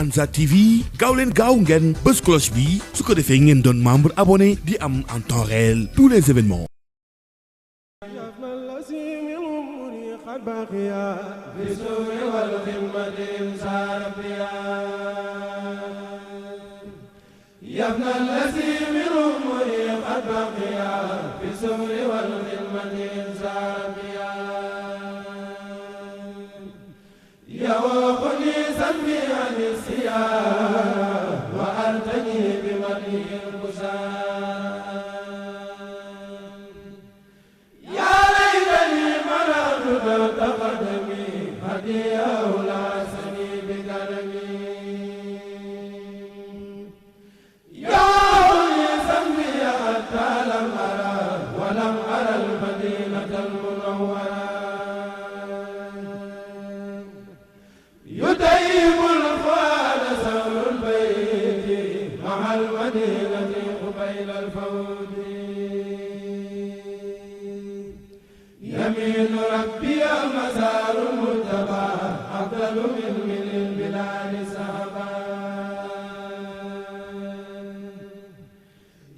Ansar TV gaaw leen gaaw ngeen bës cloche bi su ko defee ngeen doon membre abonné di am en temps réel tous les événements. يمين ربي المزار المرتبى أفضل من البلاد سحبا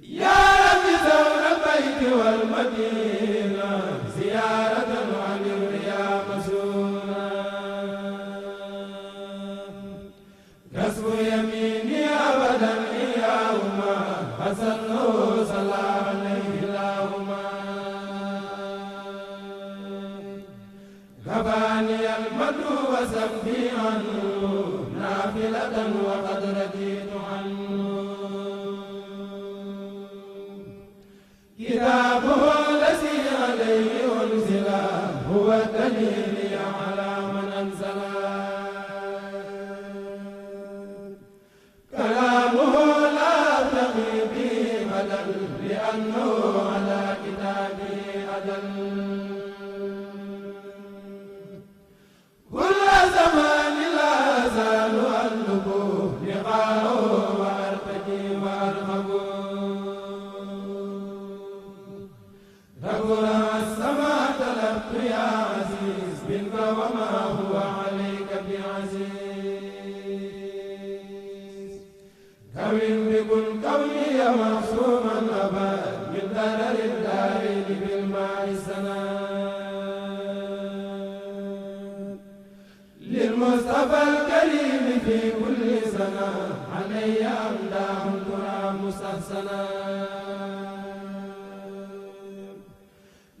يا رب زور البيت والمدينة زيارة عن الرياء مسونا كسب يميني أبدا إياهما فصلوا صلى عليه اللهم كفاني المدو وسبي عنه نافلة وقد رديت عنه كتابه الذي عليه أنزل هو الدليل على من أنزلا كلامه لا أبتغي به بدل لأنه على كتابه أدل كل زمان لا أزال أطلب لقاءه وأرتجي وأرغب رغم السماء طلبت يا عزيز منك وما هو عليك بعزيز كون بكل كوني معصوما أبد من ضرر الدارين بالماء السنة للمصطفى الكريم في كل سنة علي أمداه ترى مستحسنا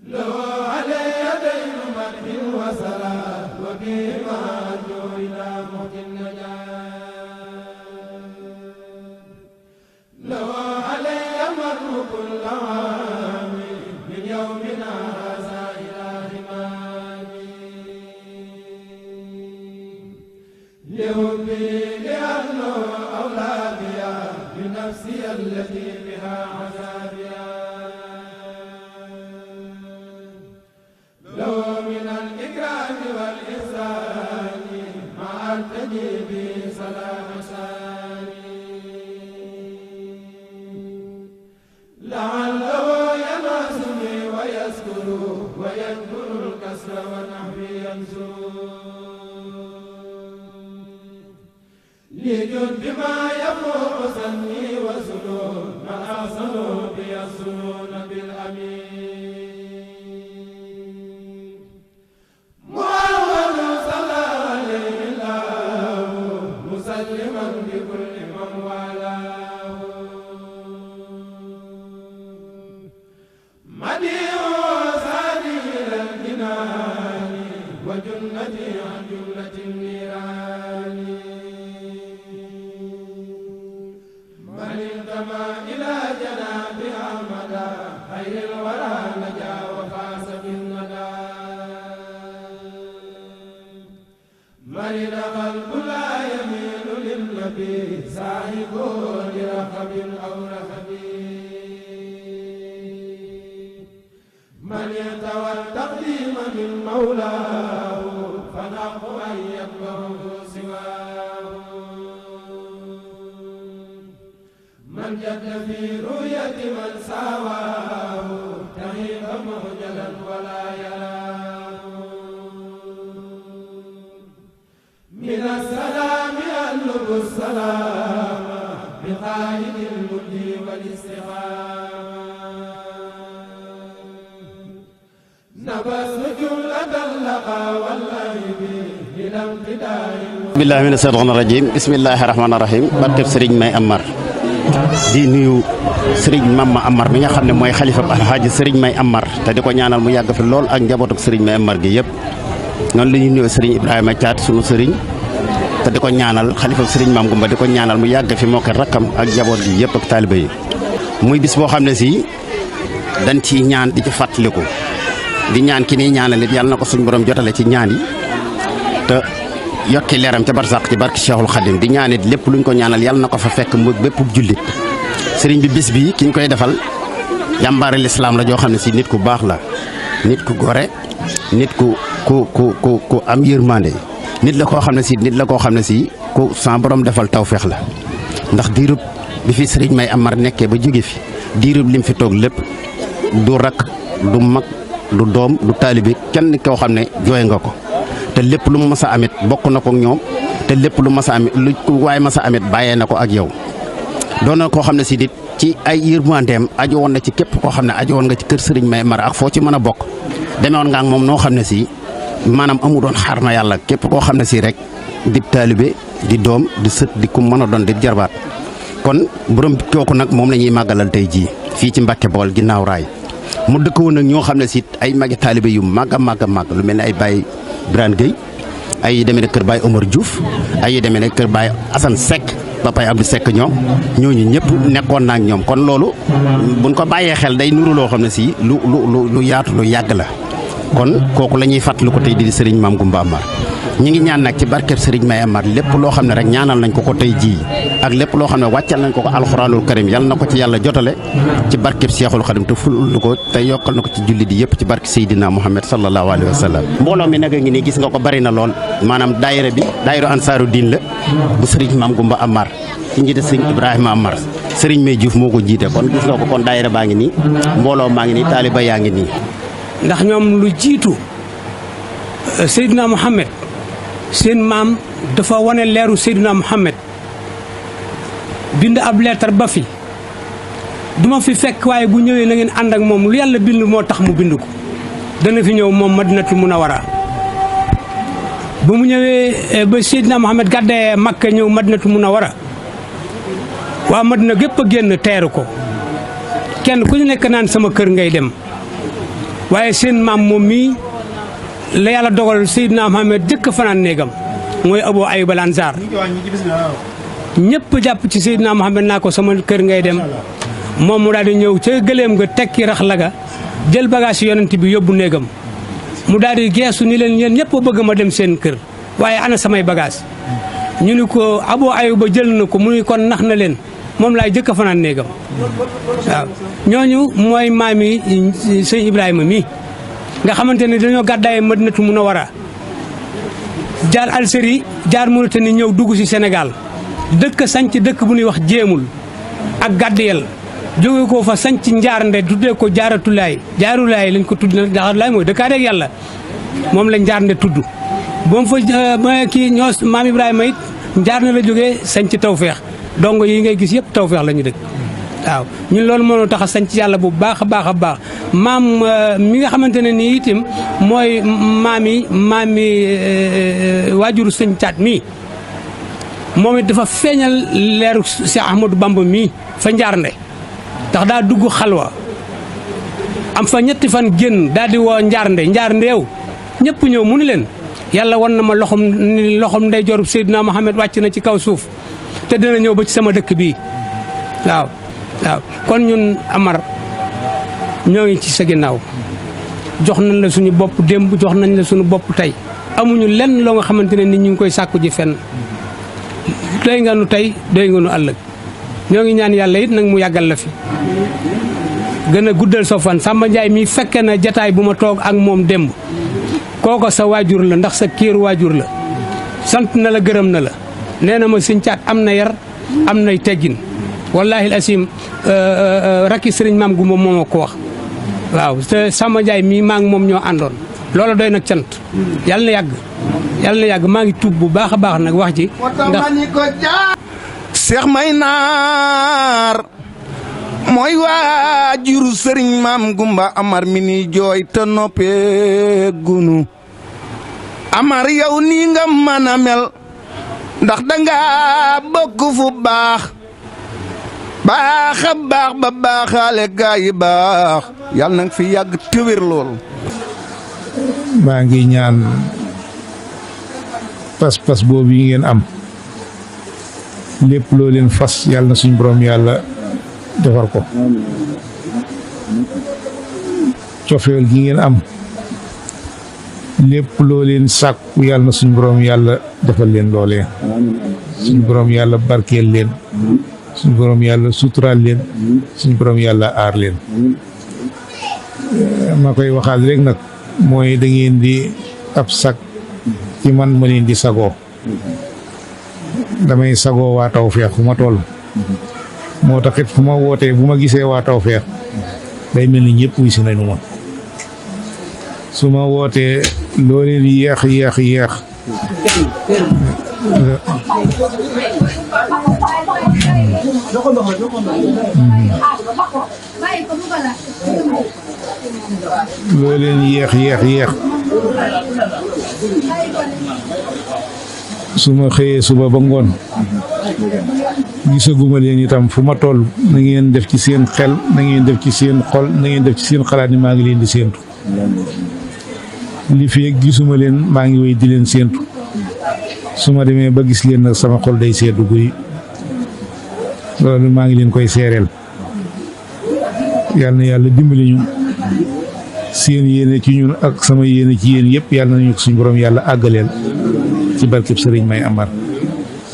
له علي دين مدح وصلاة وبما أرجو إلى موت النجاة له علي مر كل عام من يومنا هذا إلى لحبي لأنه أولى بها بنفسي التي بها عذابها لو من الإكرام والإحسان ما أرتجي به صلاح شاني لعله يناسني ويذكر ويذكر الكسر ونحوي ينزل لجد بما يفوق سني وسنون من أحسنوا بي السنون بالأمين محمد صلى عليه الله مسلما بكل من والاه مديع سادي إلى الجنان وجنتي عن جملة النيران إلى جناب أحمد خير الورى نجا وفاز بالندى مرد قلب لا يميل للنبي صاحبه لرخب أو رخب من يتوى التقديم من مولاه فنحق أن يتبعه سواه من جد في رؤية من ساواه تهيب مهجلا ولا يراه من السلام أن نطلب السلام بقائد الملك والاستقامة نبذ جملة اللقى والغيب إلى امتداد billahi mina shaytaani rajim bismillahi rahmaani rahim barkeb sëriñ May Amar di nuyu sëriñ Mama Amar mi nga xam ne mooy xalifa alxaaji sëriñ May Amar te di ko ñaanal mu yàgg fi lool ak njabootuk sëriñ May Amar gi yëpp noonu la ñuy nuyu sëriñ Ibrahima Thiat sunu sëriñ te di ko ñaanal xalifa sëriñ Maam Gumba di ko ñaanal mu yàgg fi moo ko rakkam ak njaboot gi yëpp ak taaliba yi muy bis boo xam ne si dañ ci ñaan di ci fàttaliku di ñaan ki ni ñaanal it yàlla na ko suñ borom jotale ci ñaan yi te yokki leeram ca barsàq ci barki Cheikhul Khadim di ñaanit lépp luñ ko ñaanal yàlla na ko fa fekk mu bépp jullit sëriñ bi bis bi ki ñu koy defal jàmbaari lislaam la joo xam ne si nit ku baax la nit ku gore nit ku am yërmande nit la koo xam ne si ku sa borom defal tawfeex la ndax diirub bi fi sëriñ May Amar nekkee ba jóge fi diirub lim fi toog lépp du rak du mag du doom du taalibe kenn koo xam ne jooy nga ko te lépp lu mu mës a amit bokk na ko ak ñoom te lépp lu mës a amit lu waaye mës a amit bàyyee na ko ak yow doon na koo xam ne si dit ci ay yërmandeem aju woon na ci képp koo xam ne aju woon nga ci kër sëriñ May Amar ak foo ci mën a bokk demee woon nga ak moom noo xam ne si maanaam amu doon xaar ma yàlla képp koo xam ne si rek di taalibe di doom di sët di ku mën a doon di jarbaat kon borom kooku nag moom la ñuy màggalal tey jii fii ci Mbàkke Bawol ginnaaw raay mu dëkk woon nag ñoo xam ne si ay magi taalibe yu màgg a màgg lu mel ne ay Baye Birane Gueye ay demee ne kër Baye Omar Diouf ay demee ne kër Baye Assane Seck ba Baye Abdou Seck ñooñu ñëpp nekkoon na ak ñoom kon loolu buñ ko bàyyee xel day nuru loo xam ne si lu yaatu lu yàgg la kon kooku la ñuy fàttali ko tey di sëriñ Maam Gumba Amar ñi ngi ñaan nag ci barkeb sëriñ May Amar lépp loo xam ne rek ñaanal nañ ko tey jii ak lépp loo xam ne wàccal nañ ko alxuraanul karim yal na ko ci yàlla jotale ci barkeb Seexul Xadim te fulul ko te yokkal na ko ci julli di yëpp ci barke Seydina Muhammad sallallahu alayhi wa sallam mbooloo mi nag a ngi nii gis nga ko bari na lool maanaam daayira bi daayira ansaaru diin la bu sëriñ Maam Gumba Amar ci njiite sëriñ Ibrahima Amar sëriñ May Diouf moo ko jiite kon gis nga ko kon daayira baa ngi nii mbooloo maa ngi nii taaliba yaa ngi nii ndax ñoom lu jiitu Seydina Muhammad seen maam dafa wane leeru Seydina Muhammad bind ab leetar ba fi duma fi fekk waaye bu ñëwee na ngeen ànd ak moom lu yàlla bind moo tax mu bind ko dana fi ñëw moom Madinatul Munawwara bu mu ñëwee ba Seydina Muhammad gàddee Makka ñëw Madinatul Munawwara waa Madina gépp a génn teeru ko kenn ku ñu nekk naan sama kër ngay dem waaye seen maam moom mii la yàlla dogal Seydina Muhammad jëkk fanaan néegam mooy Abu Ayyub al-Ansar ñëpp jàpp ci Seydina Muhammad naa ko sama kër ngay dem moom mu daal di ñëw ca gëléem nga tekki rax la ga jël bagage yonent bi yóbbu néegam mu daal di geesu ni leen yéen ñëpp bëgg ma dem seen kër waaye ana samay bagage ñu ni ko Abu Ayyub ba jël na ko mu ni kon nax na leen moom laay jëkk fanaan néegam waaw ñooñu mooy maam yi sëñ Ibrahima mii nga xamante ne dañoo gàddaay Madinatu Munawwara jaar Algérie jaar Mauritanie ñëw dugg ci Sénégal dëkk sanc dëkk bu ñuy wax jéemul ak gàddiyel jóge ko fa sanc njaarnde tuddee ko jaaratulaay lañ ko tudd na jaaratulaay mooy dëkkaadeeg yàlla moom la njaarnde tudd boom fa kii ñoo maam Ibrahima it njaarnde la jógee sanc tawfeex dongo yi ngay gis yëpp tawfeex la ñu dëkk waaw ñun loolu moo tax a sanc yàlla bu baax a baax maam mi nga xamante ne nii itam mooy maami waajuru sëñ Caat mii moom it dafa feeñal leeru Cheikh Ahmadou Bamba mii fa njaarnde ndax daa dugg xalwa am fa ñetti fan génn daal di woo njaarndeew ñëpp ñëw mu ni leen yàlla wan na ma loxom ndeyjoorub Seydina Muhammad wàcc na ci kaw suuf te dina ñëw ba ci sama dëkk bii waaw kon ñun Amar ñoo ngi ci sa ginnaaw jox nañ la suñu bopp démb jox nañ la suñu bopp tey amuñu lenn loo nga xamante ne nit ñu ngi koy sàkku ji fenn doy nga nu tey doy nga nu ëllëg ñoo ngi ñaan yàlla it nag mu yàggal la fi gën a guddal sa fan Samba Ndiaye mii fekke na jataay bu ma toog ak moom démb kooko sa waajur la ndax sa kiiru waajur la sant na la gërëm na la nee na ma sëñ Caat am na yar am nay teggin wallaahi asim rakki sëriñ Maam Gumba moo ma ko wax waaw te Samba Ndiaye mii maa ngi moom ñoo àndoon loola doy nag cant yàlla na yàgg maa ngi tuub bu baax a baax nag wax ji ndax Seex May Naar mooy waajuru sëriñ maam Gumba Amar mi ni jooy te noppee gunu Amar yow nii nga mën a mel ndax danga bokk fu baax baax a baax ba baaxaale gaa yi baax yàlla na nga fi yàgg téwér lool. maa ngi ñaan pas-pas boobu yi ngeen am lépp loo leen fas yàlla na suñ borom yàlla defar ko cofeel gi ngeen am lépp loo leen sàkku yàlla na suñ borom yàlla defal leen loolee suñ borom yàlla barkeel leen suñ borom yàlla suturaal leen suñ borom yàlla aar leen ma koy waxaat rek nag mooy da ngeen di ab sag ci man ma leen di sagoo damay sagoo waa Tawfekh fu ma toll moo taxit fu ma wootee bu ma gisee waa Tawfekh day mel ni ñëpp wuy si nañu ma su ma wootee loo leen yéex loo leen yéex su ma xëyee suba ba ngoon gisaguma leen itam fu ma toll na ngeen def ci seen xel na ngeen def ci seen xol na ngeen def ci seen xalaat ni maa ngi leen di séentu li fi gisuma leen maa ngi wéy di leen séentu su ma demee ba gis leen nag sama xol day seddu guy loolu maa ngi leen koy seereel yàlla na yàlla dimbali ñu seen yéene ci ñun ak sama yéene ci yéen yëpp yàlla nañu ko suñu borom yàlla àggaleel ci barkeb Sëriñ May Amar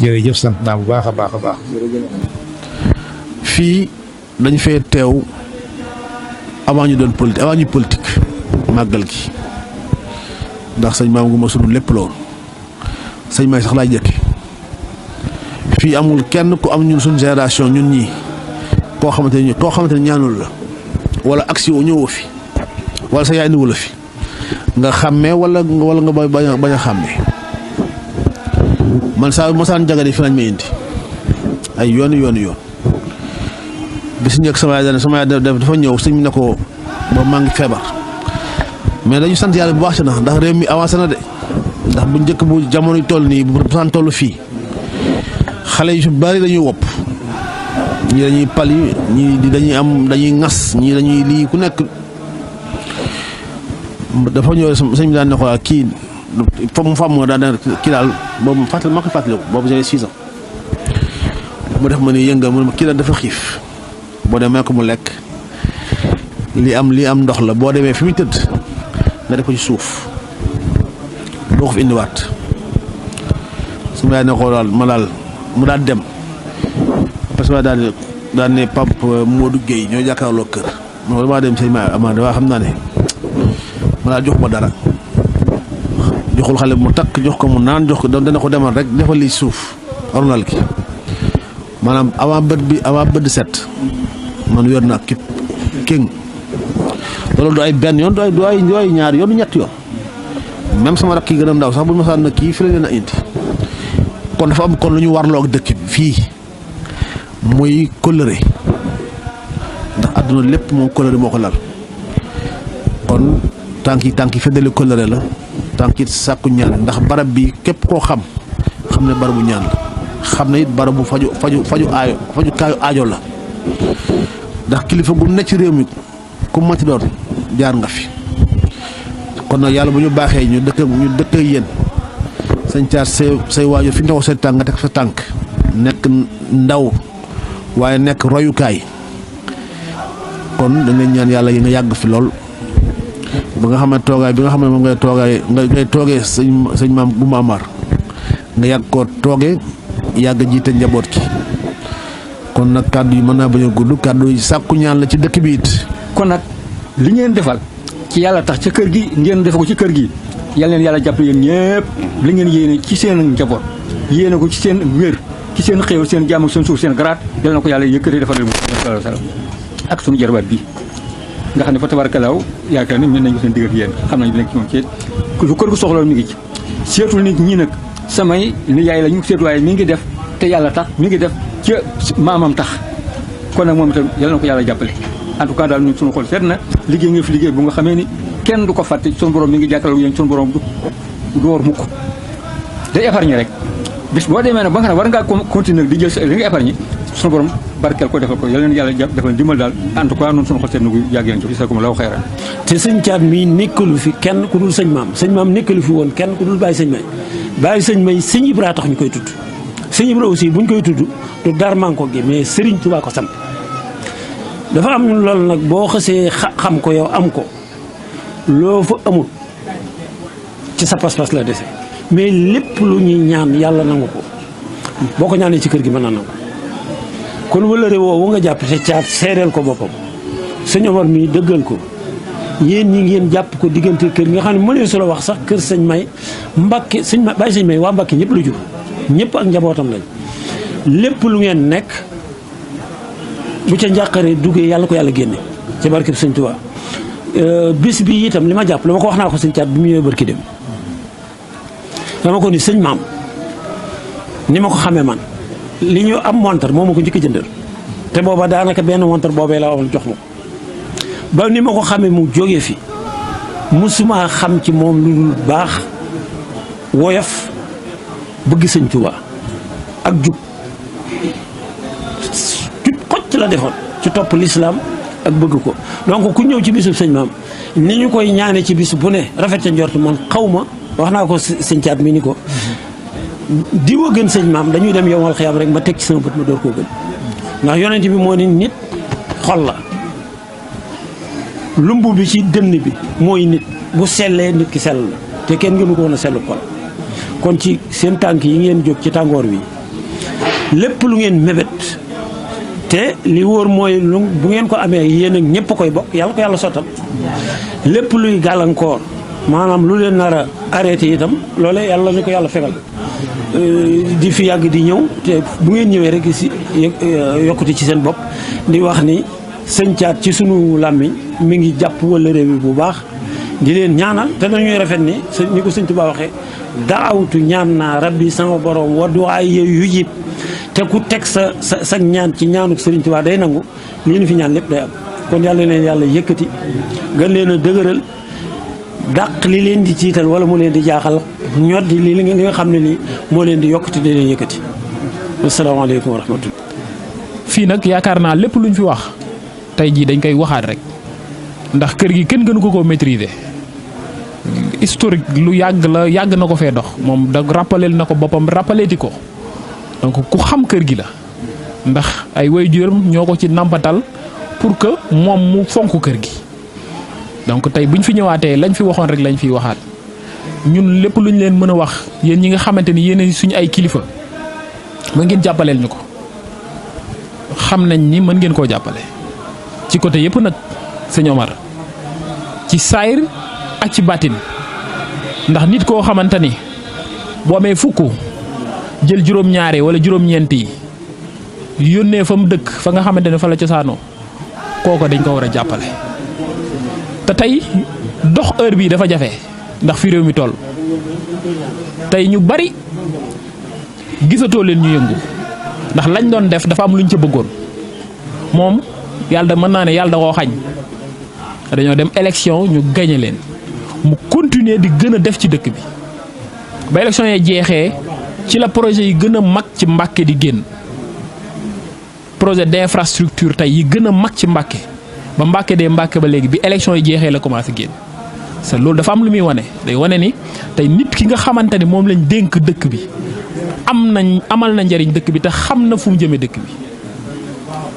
jërëjëf sant naa bu baax a baax a baax. fii dañ fee teew avant ñu doon politique avant ñu politique màggal gi ndax sëñ maam gu ma sunu lépp lool sëñ May sax laay jëkke fii amul kenn ku am ñun suñu génération ñun ñii koo xamante ne ñaanul la wala action wu ñëwoo fi wala sa yaay indiwu la fi nga xàmmee wala nga bañ a xàmmee man saa mosaan jagadi fi lañ may indi ay yoon bis njëkk sama yaay dafa ñëw sëñ bi ne ko boobu maa ngi feebar mais dañu sant yàlla bu baax ci ndax réew mi avancé na de ndax bu njëkk bu jamono yu toll nii bu saan toll fii xale yu bari dañuy wopp ñii dañuy pali ñii dañuy ŋas ñii dañuy lii ku nekk dafa ñëw sëñ bi daan ne ko kii foog mu fàmm daan kii daal boobu ma ko fàttaliku boobu j'ai 6 ans mu def ma ni yëngal mu ne ma kii daal dafa xiif boo demee ko mu lekk li am ndox la boo demee fi muy tëdd nga def ko ci suuf doo ko fi indiwaat su ma yaay ne ko daal mu daal dem parce que daal ne Pape Modou Guèye ñoo jàkkaarloo kër man damaa dem sëñ May Amar waa xam naa ne ma daal jox ma dara joxul xale mu takk jox ko mu naan jox ko dana ko demal rek defal li suuf ornal ki maanaam avant bët set man yor naa képp kéng loolu du ay benn yoon du ay ñaari yoon du ñett yoon même sama rakk yi gën a ndaw sax bu ma saan na kii fi la leen a indi kon dafa am kon lu ñu warloo ak dëkk bi fii muy kóllëre ndax àdduna lépp moom kóllëre moo ko lal kon tànk yi feddali kóllëre la tànk yi sàkku ñaan ndax barab bi képp koo xam ne barabu ñaan la xam ne it barabu faju kaayu aajo la ndax kilifa gu nekk ci réew mi ku ma ci doon jaar nga fi kon nag yàlla bu ñu baaxee ñu dëkk ak yéen sañ caar say waajur fi ñu taxaw seen tànk nga teg sa tànk nekk ndaw waaye nekk royukaay kon dañ leen ñaan yàlla yi nga yàgg fi lool ba nga xam ne toogaay bi nga xam ne moom ngay toogee sëñ maam Gumba Amar nga yàgg koo toogee yàgg jiite njaboot ki kon nag kàddu yi mën naa bañ a gudd kàddu yi sàkku ñaan la ci dëkk bi it. kon nag li ngeen defal ci yàlla tax ca kër gi ngeen defe ko ci kër gi yàlla leen yàlla jàppale yéen ñëpp li ngeen yéene ci seen njaboot yéene ko ci seen wér ci seen xéewal seen jàmm seen suuf seen garaat yàlla na ko yàlla yëkkatee defal leen ak sunu jarbaat bi nga xam ne fa tabaarkalaaw yaakaar ni ñun nañ ko seen digg ak yéen xam nañ nekk ci moom ci ku kër gu soxla mi ngi ci seetul nit ñi nag samay nijaay la ñu seetu waaye mi ngi def te yàlla tax mi ngi def ca maamam tax kon nag moom itam yàlla na ko yàlla jàppale en tout cas daal ñun suñu xol seet na liggéey nga fi liggéey bu nga xamee ni kenn du ko fàtte suñu borom mi ngi jàkkaarloo yéen suñu borom du war mukk day épargne rek bis boo demee nag ba nga xam ne war ngaa continuer di jël li nga épargne suñu borom barkeel ko defal ko yàlla na yàlla defal dimbal daal en tout cas noonu suñu xol seet na gu yàgg yéen ci sakum law xeyran te sëñ Caat mii nekkalu fi kenn ku dul sëñ maam nekkalu fi woon kenn ku dul bàyyi sëñ may sëñ Ibra tax ñu koy tudd sëñ Ibra aussi buñ koy tudd du dara man ko gi mais Serigne Touba ko sant dafa am loolu nag boo xasee xam ko yow am ko loo fa amul ci sa pas-pas la dese mais lépp lu ñuy ñaan yàlla nangu ko boo ko ñaanee ci kër gi mën na nangu kon wëllëre woowu nga jàpp te Caat seereel ko boppam sëñ Omar mii dëggal ko yéen ñi ngeen jàpp ko diggante kër nga xam ne mënee su la wax sax kër sëñ May Mbàkke sëñ May bàyyi sëñ May waa Mbàkke ñëpp la jur ñëpp ak njabootam lañ lépp lu ngeen nekk bu ca njàqare duggee yàlla ko yàlla génne ci barkeb sëñ Tuubaa bis bi itam li ma jàpp la ma ko wax naa ko sëñ Caat bi mu ñëwee barki dem dama ko ni sëñ maam ni ma ko xamee man li ñu am montar moo ma ko njëkk a jëndal te booba daanaka benn montar boobee la woon jox ma ko ba ni ma ko xamee mu jógee fi musuma xam ci moom lu dul baax woyof bëgg sëñ Tuubaa ak jub xocc la defoon ci topp lislaam ak bëgg ko donc ku ñëw ci bisu sëñ maam ni ñu koy ñaane ci bis bu ne rafet ca njort man xaw ma wax naa ko sëñ Caat mi ni ko diwa gën sëñ maam dañuy dem yowmal xiyaam rek ma teg ci sama bët ma door koo gën ndax yonent bi moo ni nit xol la lumbu bi ci dënn bi mooy nit bu sellee nit ki sell la te kenn gënu ko woon a sellu xol kon ci seen tànk yi ngeen jóg ci tàngoor wi lépp lu ngeen mébét te li wóor mooy lu bu ngeen ko amee yéen ak ñëpp koy bokk yàlla ko yàlla sottal lépp luy gàllankoor maanaam lu leen nar a arrêté itam loolee yàlla ñu ko yàlla fegal di fi yàgg di ñëw te bu ngeen ñëwee rek si yokkute ci seen bopp di wax ni sëñ Caat ci sunu làmmiñ mi ngi jàpp wala réew mi bu baax di leen ñaanal te dañuy rafet ni ni ko sëñ Tuubaa waxee daawtu ñaan naa rabbi sama borom wa duwaay yu jib te ku teg sa ñaan ci ñaanuk Sëriñ Tuubaa day nangu lii nu fi ñaan lépp day am kon yàlla leen yàlla yëkkati gën leen a dëgëral dàq li leen di ciital wala mu leen di jaaxal ñot di li nga xam ne nii moo leen di yokkati di leen yëkkati asalaamaaleykum wa rahmatullah fii nag yaakaar naa lépp luñ fi wax tey jii dañ koy waxaat rek ndax kër gi kenn gënu ko koo maîtriser historique lu yàgg la yàgg na ko fee dox moom da rappeleel na ko boppam rappeleeti ko donc ku xam kër gi la ndax ay waajuram ñoo ko ci nampatal pour que moom mu fonk kër gi donc tey buñ fi ñëwaatee lañ fi waxoon rek lañ fiy waxaat ñun lépp luñ leen mën a wax yéen ñi nga xamante ni yéen suñu ay kilifa mën ngeen jàppaleel ñu ko xam nañ ni mën ngeen koo jàppale ci côté yëpp nag sëñ Omar ci saayir ak ci baatin ndax nit koo xamante ni boo amee fukk jël juróom-ñaare wala juróom-ñeent yi yónnee fa mu dëkk fa nga xamante ne fa la cosaanoo kooko dañ ko war a jàppale te tey dox heure bii dafa jafe ndax fi réew mi toll tey ñu bari gisatoo leen ñu yëngu ndax lañ doon def dafa am luñ ca bëggoon moom yàlla mën naa ne yàlla da koo xañ dañoo dem élection ñu gañe leen mu continuer di gën a def ci dëkk bi ba élection yi jeexee ci la projet yi gën a mag ci Mbàkke di génn projet d'infrastructure tey yi gën a mag ci Mbàkke ba Mbàkke dee Mbàkke ba léegi bi élection yi jeexee la commencé génn c'est loolu dafa am lu muy wane day wane ni tey nit ki nga xamante ni moom lañ dénk dëkk bi amal na njariñ dëkk bi te xam na fu mu jëmee dëkk bi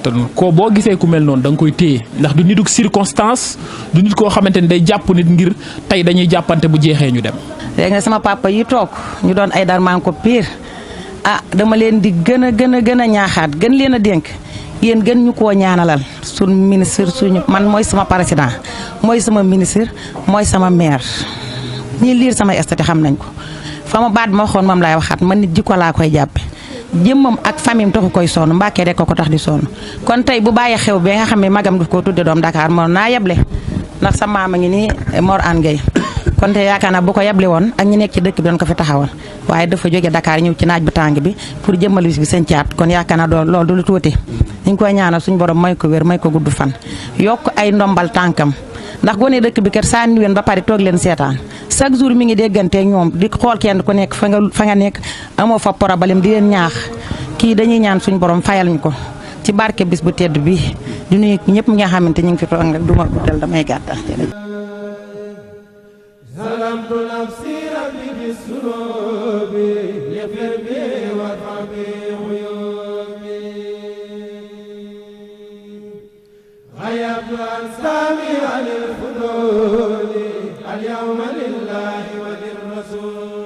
te ko boo gisee ku mel noonu da nga koy téye ndax du nituk circonstance du nit koo xamante ni day jàpp nit ngir tey dañuy jàppante bu jeexee ñu dem. léegi nga sama papa yi toog ñu doon ay darmaan ko pire dama leen di gën a ñaaxaat gën leen a dénk yéen gën ñu koo ñaanalal suñ ministre suñu man mooy sama président mooy sama ministre mooy sama maire ñi liir sama estati xam nañ ko fa ma baat ma waxoon moom laay waxaat man nit jikko laa koy jàppe jëmmam ak famille taxu koy sonn Mbàkke rek ko tax di sonn kon tey bu bàyyi xew bi nga xam ne magam daf koo tudde doom Dakar moo naa yeble ndax sa maama ngi nii Mor An Gueye kon te yaakaar naa bu ko yeble woon ak ñi nekk ci dëkk bi doon ko fi taxawal waaye dafa jóge Dakar ñëw ci naaj bu tàng bi pour jëmmal bis bi seen caat kon yaakaar naa loolu du lu tuuti ñu ngi koy ñaanal suñu borom may ko wér may ko gudd fan yokk ay ndombal tànkam ndax gone dëkk bi kër saa niween ba pare toog leen seetaan chaque jour mi ngi déggante ñoom di xool kenn ku nekk fa nga nekk amoo fa problème di leen ñaax kii dañuy ñaan suñu borom fayal ñu ko ci barke bis bu tedd bi di nuyu ñëpp ñi nga xamante ñu ngi fi toog nag du ma guddal damay gàttal. ظلمت نفسي ربي بالسنوب يغفر بي وارفع بي عيوبي غيبت عن سامي عن الفضول اليوم لله وللرسول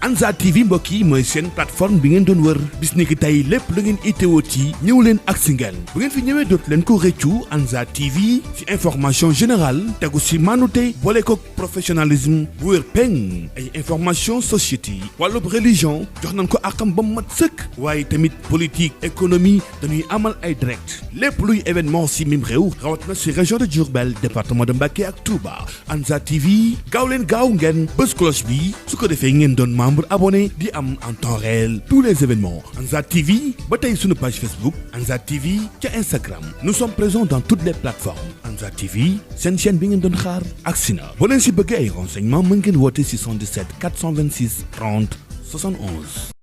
Ansar TV mbokk yi mooy seen plateforme bi ngeen doon wër bis ni ki tey lépp lu ngeen itteewoo ci ñëw leen ak si ngeen bu ngeen fi ñëwee dootu leen ko rëccu Ansar TV ci information générale tegu si manute boole ko professionnalisme bu wér peng ay information société wàllub religion jox nañ ko akam ba mat sëkk waaye tamit politique économie dañuy amal ay direct lépp luy événement si mim réew rawat na si région de Diourbel département de Mbacké ak Touba Ansar TV gaaw leen gaaw ngeen bës cloche bi su ko defee ngeen doon membre abonné di am en temps réel tous les événements Ansar TV ba tey sunu page Facebook Ansar TV ca Instagram nous sommes présents dans toutes les plateformes Ansar TV seen chaîne bi ngeen doon xaar agsi na boo leen si bëggee ay renseignements mën ngeen woote si 77 426 30 71